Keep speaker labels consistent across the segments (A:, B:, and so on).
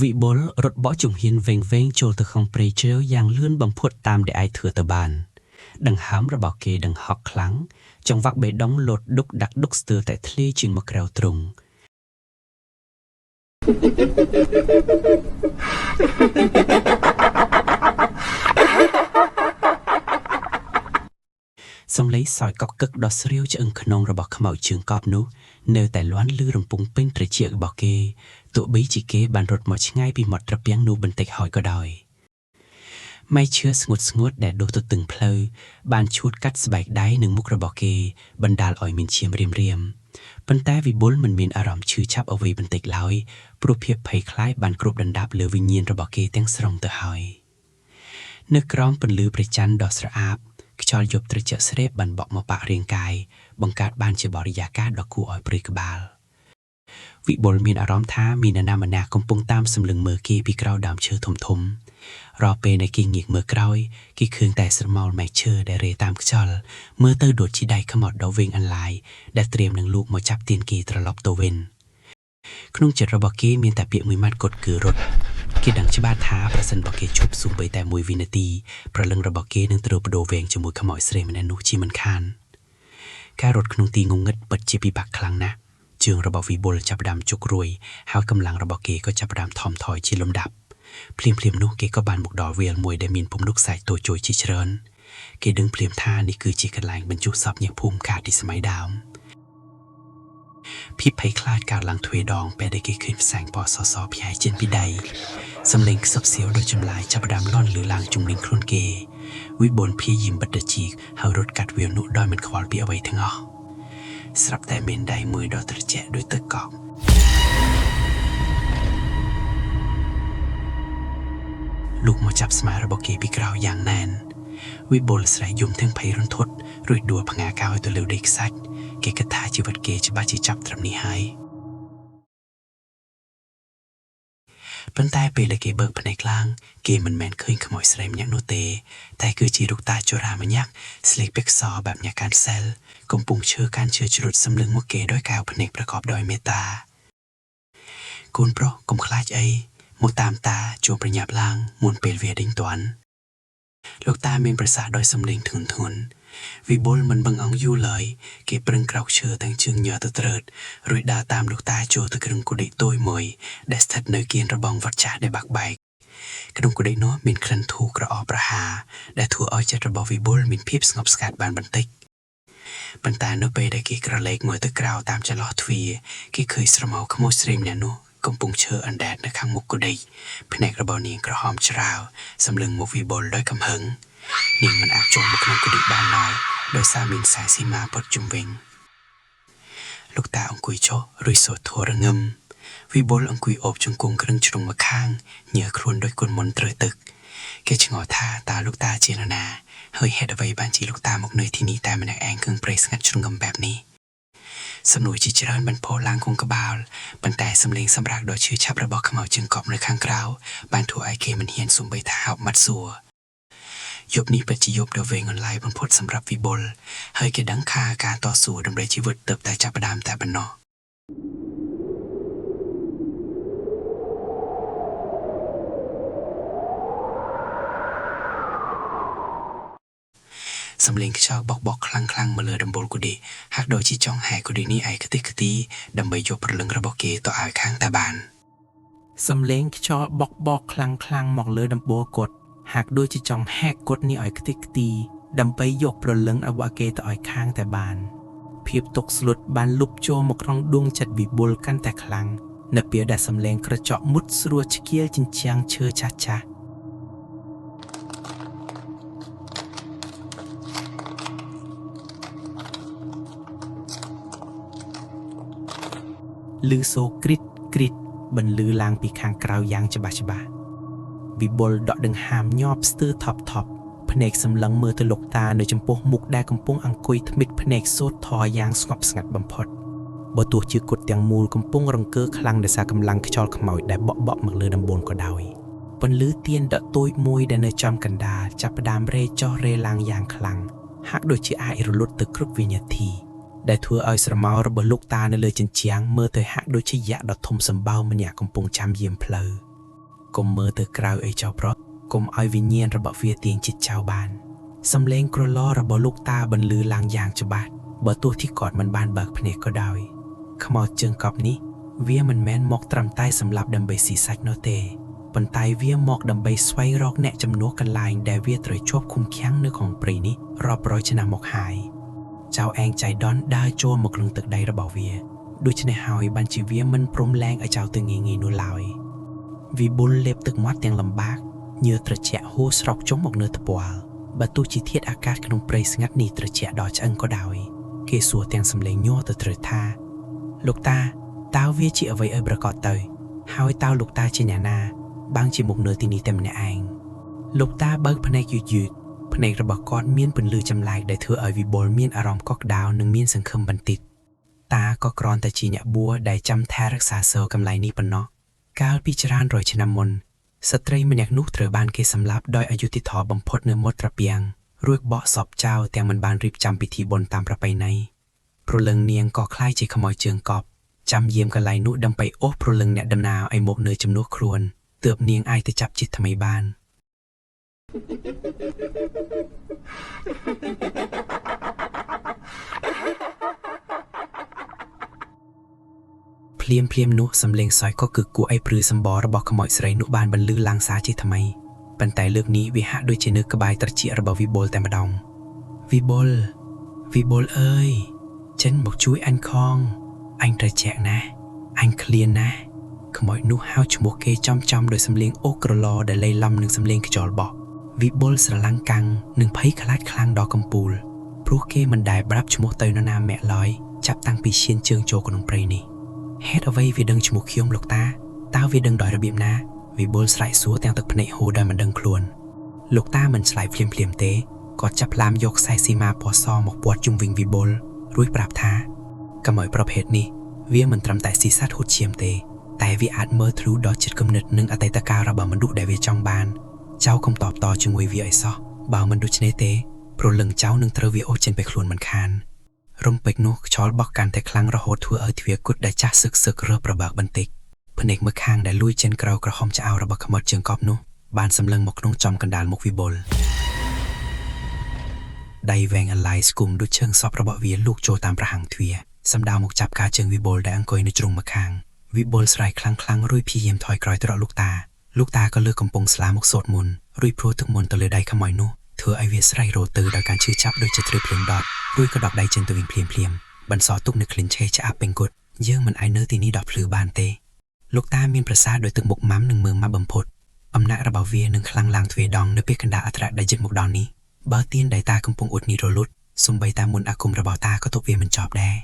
A: វិបុលរត់បក់ជំហានវែងៗចូលទៅក្នុងព្រៃជ្រៅយ៉ាងលឿនបំផុតតាមដែលអាចធ្វើទៅបានដង្ហើមរបស់គេដង្ហក់ខ្លាំងចង្វាក់បេះដូងលោតឌុកដាក់ឌុកស្ទើរតែធ្លាយចេញមកក្រៅទ្រុង សំឡេងសើចកកឹកដ៏ស្រាវឆ្អឹងខ្នងរបស់ខ្មោចជើងកប់នោះនៅតែលាន់ឮរំពងពេញត្រចៀករបស់គេទោះបីជាគេបានរត់មកឆ្ងាយពីមាត់ត្រពាំងនោះបន្តិចហើយក៏ដោយ មែកឈើស្ងួតៗដែលដុះទទឹងផ្លូវបានឆួតកាត់ស្បែកដៃនិងមុខរបស់គេបណ្ដាលឲ្យមានឈាមរាមៗប៉ុន្តែវិបុលមិនមានអារម្មណ៍ឈឺចាប់អ្វីបន្តិចឡើយព្រោះភាពភ័យខ្លាចបានគ្របដណ្ដប់លើវិញ្ញាណរបស់គេទាំងស្រុងទៅហើយនៅក្រោមពន្លឺព្រះច័ន្ទដ៏ស្រអាប់ខ្យល់យប់ត្រជាក់ស្រេបបានបក់មកប៉ះរាងកាយបង្កើតបានជាបរិយាកាសដ៏គួរឲ្យព្រឺក្បាលវិបុលមានអារម្មណ៍ថាមាននរណាម្នាក់កំពុងតាមសម្លឹងមើលគេពីក្រោយដើមឈើធំៗរាល់ពេលដែលគេងាកមើលក្រោយគេឃើញតែស្រមោលមែកឈើដែលរេតាមខ្យល់មើលទៅដូចជាដៃខ្មោចដ៏វែងអន្លាយដែលត្រៀមនឹងលូកមកចាប់ទានគេត្រឡប់ទៅវិញក្នុងចិត្តរបស់គេមានតែពាក្យមួយម៉ាត់គត់គឺរត់គេដឹងច្បាស់ថាប្រសិនបើគេឈប់សូម្បីតែមួយវិនាទីព្រលឹងរបស់គេនឹងត្រូវប្ដូរវេនជាមួយខ្មោចស្រីម្នាក់នោះជាមិនខានការរត់ក្នុងទីងងឹតពិតជាពិបាកខ្លាំងណាស់ជើងរបស់វិបុលចាប់ផ្ដើមជក់រួយហើយកម្លាំងរបស់គេក៏ចាប់ផ្ដើមថមថយជាលំដាប់ភ្លាមៗនោះគេក៏បានមកដល់វាលមួយដែលមានពំនុកសាច់តូចជួយជាច្រើនគេដឹងភ្លាមថានេះគឺជាកន្លែងបញ្ចុះសពញាតិភូមិកាលពីសម័យដើមភាពភ័យខ្លាចកើតឡើងទ្វេដងពេលដែលគេឃើញផ្សែងពណ៌សសផ្ញែចេញពីដីសំឡេងខ្សឹបសៀវដ៏ចម្លែកចាប់ផ្ដើមលាន់ឮឡើងជុំវិញខ្លួនគេវិបុលព្យាយាមបិទត្រចៀកហើយរត់កាត់វាលនោះដោយមិនខ្វល់ពីអ្វីទាំងអស់ស្រាប់តែមានដៃមួយដ៏ត្រជាក់ដូចទឹកកកលូកមកចាប់ស្មារបស់គេពីក្រោយយ៉ាងណែនវិបុលស្រែកយំទាំងភ័យរន្ធត់រួចដួលផ្ងាកោយទៅលើដីខ្សាច់គេគិតថាជីវិតគេច្បាស់ជាចាប់ត្រឹមនេះហើយប៉ុន្តែពេលដែលគេបើកភ្នែកឡើងគេមិនមែនឃើញខ្មោចស្រីម្នាក់នោះទេតែគឺជារូបតាជរាម្នាក់ស្លៀកពាក់សបែបអ្នកកាន់សិលកំពុងឈើកាន់ឈើជ្រុតសម្លឹងមកគេដោយកែវភ្នែកប្រកបដោយមេត្តាកូនប្រុសកុំខ្លាចអីមកតាមតាជួបប្រញាប់ឡើងមុនពេលវាដេញទាន់លោកតាមានប្រសាសន៍ដោយសំឡេងធ្ងន់ធ្ងរវិបុលមិនបង្អង់យូរឡើយគេប្រឹងក្រោកឈើទាំងជើងញ័រទៅត្រើតរួចដើរតាមលោកតាចូលទៅក្នុងគុតិតូចមួយដែលស្ថិតនៅគៀនរបងវត្តចាស់ដែលបាក់បែកក្នុងគុតិនោះមានក្លិនធូរក្រអបប្រហារដែលធ្វើឲ្យចិត្តរបស់វិបុលមានភាពស្ងប់ស្ងាត់បានបន្តិចប៉ុន្តែនៅពេលដែលគេក្រឡេកមើលទៅក្រៅតាមចន្លោះទ្វារគេឃើញស្រមោលខ្មោចស្រីម្នាក់នោះកំពុងឈើអណ្ដែតនៅខាងមុខគុតិភ្នែករបស់នាងក្រហមច្រាលសម្លឹងមកវិបុលដោយកំហឹងនាងមិនអាចចូលមកក្នុងគុតិបានឡើយដោយសារមានខ្សែស៊ីម៉ាព័ទ្ធជុំវិញលោកតាអង្គុយចុះរួចសូត្រធម៌រងឹមវិបុលអង្គុយអូបជង្គង់គ្រឿងជ្រុងម្ខាងញើខ្លួនដោយគុណមុនត្រូវទឹកគេឆ្ងល់ថាតើលោកតាជានរណាហើយហេតុអ្វីបានជាលោកតាមកនៅទីនេះតែម្នាក់ឯងគ្រឿងព្រៃស្ងាត់ជ្រងំបែបនេះសំណួរជាច្រើនបានពោលឡើងក្នុងក្បាលប៉ុន្តែសំឡេងសម្រាប់ដ៏ឈឺចាប់របស់ខ្មោចជើងកប់នៅខាងក្រៅបានធ្វើឲ្យគេមិនហ៊ានសូម្បីថាហោបមាត់សួរយប់នេះពិតជាយប់ដ៏វែងអន្លាយបំផុតសម្រាប់វិបុលហើយគេដឹងថាការតស៊ូដើម្បីជីវិតទើបតែចាប់ផ្ដើមតែប៉ុណ្ណោះសំឡេងខ្យល់បោកៗខ្លាំងៗមកលើដំបូលគុតិហាក់ដូចជាចង់ហែកគុតិនេះឯកខ្ទេចខ្ទីដើម្បីយកព្រលឹងរបស់គេទៅឲ្យខាងតែបាន
B: សំឡេងខ្យល់បោកៗខ្លាំងៗមកលើដំបូលគុតហាក់ដូចជាចង់ហែកគុតនេះឲ្យខ្ទេចខ្ទីដើម្បីយកព្រលឹងរបស់គេទៅឲ្យខាងតែបានភាពទុក្ខស្លុតបានលុបចូលមកក្នុងដួងចិត្តវិបុលកាន់តែខ្លាំងនៅពេលដែលសំឡេងក្រចកមុតស្រួលឆ្កៀលជញ្ជាំងឈើចាស់ៗឮសូរគ្រីតគ្រីតបន្លឺឡើងពីខាងក្រៅយ៉ាងច្បាស់ច្បាស់វិបុលដកដង្ហើមញាប់ស្ទើរថប់ថប់ភ្នែកសម្លឹងមើលទៅលោកតានៅចំពោះមុខដែលកំពុងអង្គុយថ្មិតភ្នែកសូត្រធម៌យ៉ាងស្ងប់ស្ងាត់បំផុតបើទោះជាគុតទាំងមូលកំពុងរង្គើខ្លាំងដោយសារកម្លាំងខ្យល់ខ្មោចដែលបក់បក់មកលើដំបូលក៏ដោយពន្លឺទៀនដ៏តូចមួយដែលនៅចំកណ្ដាលចាប់ផ្ដើមរេចុះរេឡើងយ៉ាងខ្លាំងហាក់ដូចជាអាចរលត់ទៅគ្រប់វិនាទីដែលធ្វើឲ្យស្រមោលរបស់លោកតានៅលើជញ្ជាំងមើលទៅហាក់ដូចជាយក្សដ៏ធំសម្បើមម្នាក់កំពុងចាំយាមផ្លូវ កុំមើលទៅក្រៅអីចៅប្រុសកុំឲ្យវិញ្ញាណរបស់វាទាញចិត្តចៅបានសំឡេងក្រឡរបស់លោកតាបន្លឺឡើងយ៉ាងច្បាស់បើទោះที่គាត់មិនបានបើកភ្នែកក៏ដោយខ្មោចជើងកប់នេះវាមិនមែនមកត្រឹមតែសម្លាប់ដើម្បីស៊ីសាច់នោះទេប៉ុន្តែវាមកដើម្បីស្វែងរកអ្នកជំនួសកន្លែងដែលវាត្រូវជាប់ឃុំឃាំងនៅក្នុងព្រៃនេះរាប់រយឆ្នាំមកហើយចៅឯងចៃដន្យដើរចូលមកក្នុងទឹកដីរបស់វាដូច្នេះហើយបានជាវាមិនព្រមលែងឲ្យចៅទៅងាយៗនោះឡើយវិបុលលេបទឹកមាត់ទាំងលំបាកញើត្រជាក់ហួរស្រោកចុះមកនៅថ្ពាល់បើទោះជាធាតុអាកាសក្នុងព្រៃស្ងាត់នេះត្រជាក់ដល់ឆ្អឹងក៏ដោយគេសួរទាំងសំឡេងញ័រទៅត្រូវថាលោកតាតើវាជាអ្វីឲ្យប្រកបទៅហើយតើលោកតាជាអ្នកណាបាំងជាមុខនៅទីនេះតែម្នាក់ឯងលោកតាបើកភ្នែកយឺតៗភ្នែករបស់គាត់មានពន្លឺចម្លែកដែលធ្វើឲ្យវិបុលមានអារម្មណ៍កក់ក្ដៅនិងមានសង្ឃឹមបន្តិចតាក៏គ្រាន់តែជាអ្នកបួសដែលចាំថែរក្សាសីលកន្លែងនេះប៉ុណ្ណោះកាលពីច្រើនរយឆ្នាំមុនស្ត្រីម្នាក់នោះត្រូវបានគេសម្លាប់ដោយអយុត្តិធម៌បំផុតនៅមាត់ត្រពាំងរួចបកសពចោលទាំងមិនបានរៀបចំពិធីបុណ្យតាមប្រពៃណីព្រលឹងនាងក៏ក្លាយជាខ្មោចជើងកប់ចាំយាមកន្លែងនោះដើម្បីអូសព្រលឹងអ្នកដំណើរឲ្យមកនៅជំនួសខ្លួនទើបនាងអាចទៅចាប់ជាតិថ្មីបានភ្លាមភ្លាមនោះសំឡេងសើចក៏គឺគួរឲ្យព្រឺសម្បររបស់ខ្មោចស្រីនោះបានបន្លឺឡើងសារជាថ្មីប៉ុន្តែលើកនេះវាហាក់ដូចជានៅក្បែរត្រចៀករបស់វិបុលតែម្ដងវិបុលវិបុលអើយចិនមកជួយអញខងអញត្រជាក់ណាស់អញឃ្លានណាស់ខ្មោចនោះហៅឈ្មោះគេចំចំដោយសំឡេងអូក្រឡដែលលៃឡំនឹងសំឡេងខ្យល់បក់វិបុលស្រឡាំងកាំងនិងភ័យខ្លាចខ្លាំងដល់កំពូលព្រោះគេមិនដែលប្រាប់ឈ្មោះទៅនរណាម្នាក់ឡើយចាប់តាំងពីឈានជើងចូលក្នុងព្រៃនេះហេតុអ្វីវាដឹងឈ្មោះខ្ញុំលោកតាតើវាដឹងដោយរបៀបណាវិបុលស្រែកសួរទាំងទឹកភ្នែកហូរដោយមិនដឹងខ្លួនលោកតាមិនឆ្លើយភ្លាមភ្លាមទេគាត់ចាប់ឡាមយកខ្សែស៊ីម៉ាពណ៌សមកព័ទ្ធជុំវិញវិបុលរួចប្រាប់ថាកម្អោយប្រភេទនេះវាមិនត្រឹមតែស៊ីសត្វហូតឈាមទេតែវាអាចមើលធ្លុះដល់ចិត្តគំនិតនិងអតីតកាលរបស់មនុស្សដែលវាចង់បានចៅកុំតបតជាមួយវាឲ្យសោះបើមិនដូច្នេះទេព្រលឹងចៅនឹងត្រូវវាអូសចេញไปខ្លួនមិនខានរំពេចនោះខ្យល់បក់កាន់តែខ្លាំងរហូតធ្វើឲ្យទ្វារគុតដែលចាស់សឹកសឹករើប្របើកបន្តិចភ្នែកមើលខាងដែលលួយចេញក្រៅក្រហមឆ្អៅរបស់ខ្មោចជើងកប់នោះបានសម្លឹងមកក្នុងចំកណ្ដាលមុខវិបុលដៃវែងអន្លាយស្គុំដូចជើងសពរបស់វាលូកចូលតាមប្រហាំងទ្វារសម្ដៅមកចាប់ការជើងវិបុលដែលអង្គុយនៅជ្រុងម្ខាងវិបុលស្រែកខ្លាំងខ្លាំងរួចព្យាយាមថយក្រោយទៅរកលោកតាលោកតាក៏លើកកំពង់ស្លាមកសូត្រមន្តរួចព្រួទឹកមន្តទៅលើដៃខ្មោចនោះធ្វើឲ្យវាស្រែករោទទៅដោយការឈឺចាប់ដូចជាត្រូវភ្លើងដុតរួចក៏ដកដៃចេញទៅវិញភ្លាមភ្លាមបន្សល់ទុកនៅក្លិនឆេះឆ្អាបពេញគត់យើងមិនអាចនៅទីនេះដល់ភ្លឺបានទេលោកតាមានប្រសាសន៍ដោយទឹកមុខម៉ាំនិងមើងម៉ាប់បំផុតអំណាចរបស់វានឹងខ្លាំងឡើងទ្វេដងនៅពេលកណ្ដាលអត្រាដែលជិតមកដល់នេះបើទៀនដែលតាកំពុងអ៊ុតនេះរលត់សំបីតាមុនអាគមរបស់តាក៏ទប់វាមិនចប់ដែរ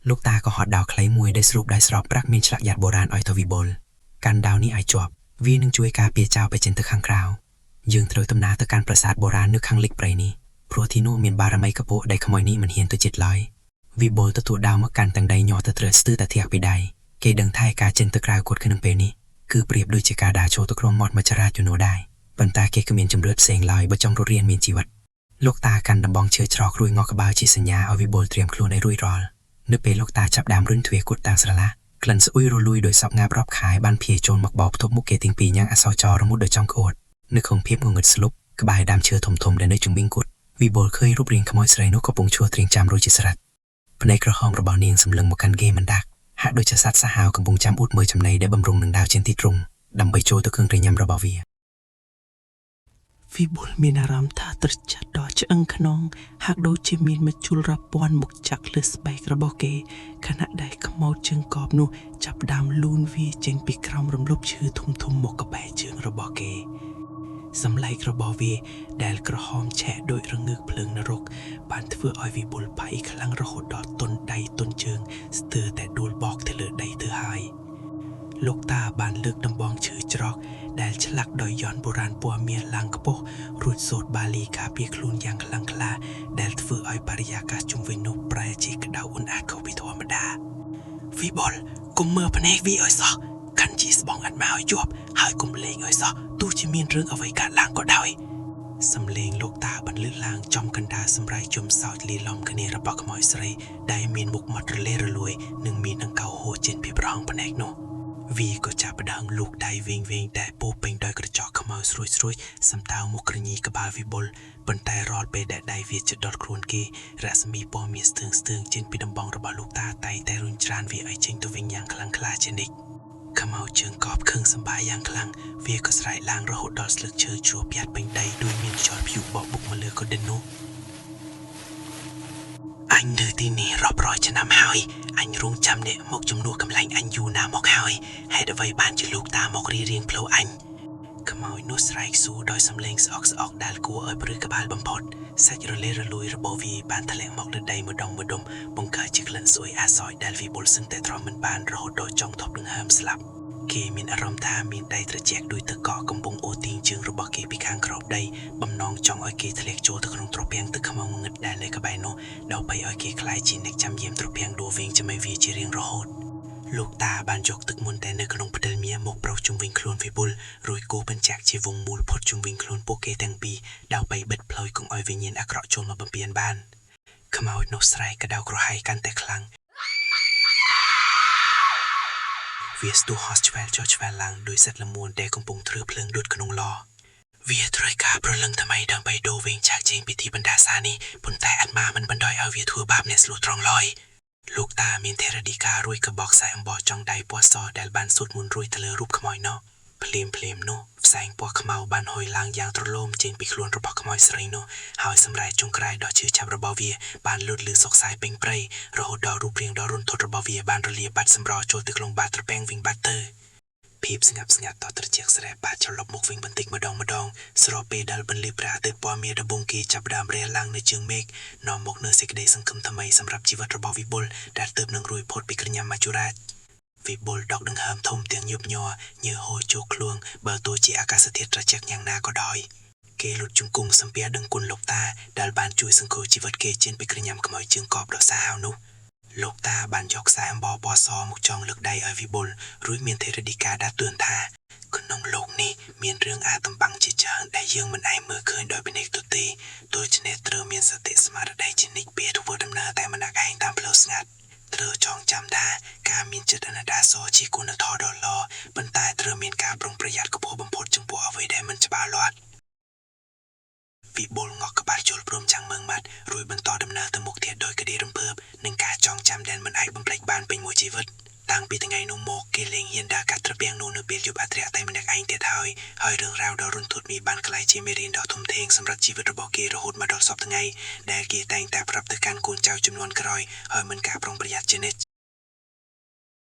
B: លោកតាក៏ហត់ដាវខ្លីមួយដែលស្រូបដោយស្របប្រាក់មានឆ្លាក់យ៉ាត់បុរាណឲ្យទៅវិបុលកាន់ដាវនេះឲ្យជាប់វានឹងជួយការពារចៅไปចេញទៅខាងក្រៅយើងត្រូវដំណើរទៅកាន់ប្រាសាទបុរាណនៅខាងលិចព្រៃនេះព្រោះទីនោះមានបារមីខ្ពស់ដែលខ្មោចនេះមិនហ៊ានទៅជិតឡើយវិបុលទទួលដាវមកកាន់ទាំងដៃញ័រទៅត្រូវស្ទើរតែធាក់ពីដៃគេដឹងថាការចេញទៅក្រៅគាត់ក្នុងពេលនេះគឺប្រៀបដូចជាការដើរចូលទៅក្នុងមាត់មច្ឆរាជនោះដែរប៉ុន្តែគេគ្មានជំរឿផ្សេងឡើយបើចង់រត់រៀនមានជីវិតលោកតាកាន់ដំបងឈើច្រករួចងក់ក្បាលជាសញ្ញាឲ្យវិបុលត្រៀមខ្លួនឲ្យរួចរាល់នៅពេលលោកតាចាប់ដើមរុញទ្វារគុតតាមស្រឡះក្លិនស្អុយរលួយដោយសពងាប់រាប់ខែបានភាយចូលមកបោកផ្ទប់មុខគេទាំងពីរយ៉ាងអសោចររមុតដោយចង់ក្អួតនៅក្នុងភាពងងឹតស្លុបក្បែរដើមឈើធំៗដែលនៅជុំវិញគុតវិបុលឃើញរូបរាងខ្មោចស្រីនោះកំពុងឈរត្រៀងចាំរួចជាស្រេចភ្នែកក្រហមរបស់នាងសម្លឹងមកកាន់គេមិនដាក់ហាក់ដូចជាសត្វសាហាវកំពុងចាំអ៊ូតមើលចំណីដែលបំរុងនឹងដាវជាងទីទ្រង់ដើម្បីចូលទៅគ្រឿងក្រញ៉ាំរបស់វា
A: វិបុលមានអារម្មណ៍ថាត្រជាក់ដល់ឆ្អឹងខ្នងហាក់ដូចជាមានមជុលរាប់ពាន់មកចាក់លើស្បែករបស់គេខណៈដែលខ្មោចជើងកបនោះចាប់ដើមលូនវាចេញពីក្រោមរំលប់ឈើធំធំមកក្បែរជើងរបស់គេសម្លែករបស់វាដែលក្រហមឆេះដោយរងើកភ្លើងនរកបានធ្វើឲ្យវិបុលភ័យខ្លាំងរហូតដល់ទន់ដៃទន់ជើងស្ទើរតែដួលបោកទៅលើដីទៅហើយលោកតាបានលើកដំបងឈើច្រកដែលឆ្លាក់ដោយយន្តបុរាណពណ៌មាសឡើងខ្ពស់រួចសូត្របាលីការពារខ្លួនយ៉ាងខ្លាំងក្លាដែលធ្វើឲ្យបរិយាកាសជុំវិញនោះប្រែជាក្តៅអ៊ុនអាខុសពីធម្មតាវិបុលកុំមើលភ្នែកវាឲ្យសោះខាន់ជាស្បងអត់មកឲ្យជាប់ហើយកុំលេងឲ្យសោះទោះជាមានរឿងអ្វីកើតឡើងក៏ដោយសំឡេងលោកតាបន្លឺឡើងចំកណ្ដាលសម្រាយជុំសោចលាយឡំគ្នារបស់ខ្មោចស្រីដែលមានមុខមាត់រលេរលួយនិងមានអង្កៅហួរចេញពីប្រហោងភ្នែកនោះ វាក៏ចាប់ផ្ដើមលូកដៃវែងៗដែលពោរពេញដោយក្រចកខ្មៅស្រួចៗសំដៅមកក្រញីក្បាលវិបុលប៉ុន្តែរាល់ពេលដែលដៃវាជិតដល់ខ្លួនគេរស្មីពណ៌មាសស្ទើងស្ទើងចេញពីដំបងរបស់លោកតាតែងតែរុញច្រានវាឲ្យចេញទៅវិញយ៉ាងខ្លាំងក្លាជានិច្ចខ្មៅជើងកបខឹងសម្បាយ៉ាងខ្លាំងវាក៏ស្រែកឡើងរហូតដល់ស្លឹកឈើជ្រុះពាត់ពេញដីដោយមានខ្យល់ព្យុះបក់បុកមកលើកដិននោះ អញនៅទីនេះរាប់រយឆ្នាំហើយអញរងចាំអ្នកមកជំនួសកំលែងអញយូរណាស់មកហើយហេតុអ្វីបានជាលោកតាមករៀបរៀងផ្លូវអញខ្មោចនោះស្រែកសួរដោយសំឡេងស្អុកស្អុកដែលគួរឲ្យព្រឺក្បាលបំផុតសាច់រលេរលួយរបស់វាបានធ្លាក់មកលើដីម្ដងម្ដុំបង្កើតជាក្លិនស្អុយអាសយដែលវិបុលសឹងតែទ្រាំមិនបានរហូតដល់ចង់ថប់ដង្ហើមស្លាប់គេមានអារម្មណ៍ថាមានដៃត្រជាក់ដូចទឹកកកកំពុងអូសទាញជើងរបស់គេពីខាងក្រោមដីបំណងចង់ឲ្យគេធ្លាក់ចូលទៅក្នុងត្រពាំងទឹកខ្មៅងងឹតដែលនៅក្បែរនោះដើម្បីឲ្យគេក្លាយជាអ្នកចាំយាមត្រពាំងដួវិញជាមួយវាជារៀងរហូត លោកតាបានយកទឹកមន្តដែលនៅក្នុងផ្តិលមាសមកប្រោសជុំវិញខ្លួនវិបុលរួចគូបញ្ចាក់ជាវងមូលផុតជុំវិញខ្លួនពួកគេទាំងពីរដើម្បីបិទផ្លូវកុំឲ្យវិញ្ញាណអាក្រក់ចូលមកបំពេញបានខ្មោចនោះស្រែកក្តៅក្រហាយកាន់តែខ្លាំងវាស្ទុះហោះឆ្វែលចុះឆ្វែលឡើងដោយសត្វល្មូនដែលកំពុងធ្វើភ្លើងដុតក្នុងឡវាត្រូវការប្រលឹងថ្មីដើម្បីដូរវិញចាកចេញពីទីបណ្ដាសានេះប៉ុន្តែអាត្មាមិនបណ្ដោយឲ្យវាធ្វើបាបអ្នកស្លូតត្រង់ឡើយ លោកតាមានថេរដីការួយកបោកខ្សែអំបោះចង់ដៃពណ៌សដែលបានសូត្រមន្តរួចទៅលើរូបខ្មោចនោះភ្លាមភ្លាមនោះផ្សែងពណ៌ខ្មៅបានហុយឡើងយ៉ាងទ្រលោមចេញពីខ្លួនរបស់ខ្មោចស្រីនោះហើយសម្រែកចុងក្រោយដ៏ឈឺចាប់របស់វាបានលូតលឺសុកសាយពេញព្រៃរហូតដល់រូបរាងដ៏រន្ធត់របស់វាបានរលាបាត់សម្រចូលទៅក្នុងបាតត្រពាំងវិញបាត់ទៅភាពស្ងប់ស្ងាត់តត្រជាក់ស្រែបាត់ច្រឡប់មកវិញបន្តិចម្ដងម្ដងស្របពេលដែលបន្លឺព្រះអាទិត្យពណ៌មាសដំបូងគេចាប់ផ្ដើមរះឡើងនៅជើងមេឃនាំមកនូវសេចក្តីសង្ឃឹមថ្មីសម្រាប់ជីវិតរបស់វិបុលដែលទើបនឹងរួចផុតពីក្រញាំមច្ចុរាជវិបុលដកដង្ហើមធំទាំងញើបញ័រញើសហូរចូលខ្លួនបើទោះជាអាកាសធាតុត្រជាក់យ៉ាងណាក៏ដោយគេលុតជង្គង់សំពះដឹងគុណលោកតាដែលបានជួយសង្គ្រោះជីវិតគេចេញពីក្រញាំខ្មោចជើងកបដ៏សាហាវនោះលោកតាបានយកខ្សែអំបោះពណ៌សមកចងលើកដៃឲ្យវិបុលរួចមានថេរដីកាដាស់តឿនថាក្នុងលោកនេះមានរឿងអាថ៌កំបាំងជាច្រើនដែលយើងមិនអាចមើលឃើញដោយភ្នែកទទេដូច្នេះត្រូវមានសតិស្មារតីជានិច្ចពេលធ្វើដំណើរតែម្នាក់ឯងតាមផ្លូវស្ងាត់ត្រូវចងចាំថាការមានចិត្តអនាដាសរជាគុណធម៌ដ៏ល្អប៉ុន្តែត្រូវមានការប្រុងប្រយ័ត្នខ្ពស់បំផុតចំពោះអ្វីដែលមិនច្បាស់លាស់វិបុលងក់ក្បាលជុលព្រមចាំងមើងម៉ាត់រួចបន្តដំណើរទៅមុខទៀតដោយក្តីរំភើបនិងការចងចាំដែលមិនអាចបំភ្លេចបានពេញមួយជីវិតតាំងពីថ្ងៃនោះមកគេលែងហ៊ានដើរកាត់ត្រពាំងនោះនៅពេលយប់អាធ្រាត្រតែម្នាក់ឯងទៀតហើយហើយរឿងរ៉ាវដ៏រន្ធត់នេះបានក្លាយជាមេរៀនដ៏ធំធេងសម្រាប់ជីវិតរបស់គេរហូតមកដល់សព្វថ្ងៃដែលគេតែងតែប្រាប់ទៅកាន់កូនចៅជំនាន់ក្រោយហើយមិនការប្រុងប្រយ័ត្នជានិច្ច។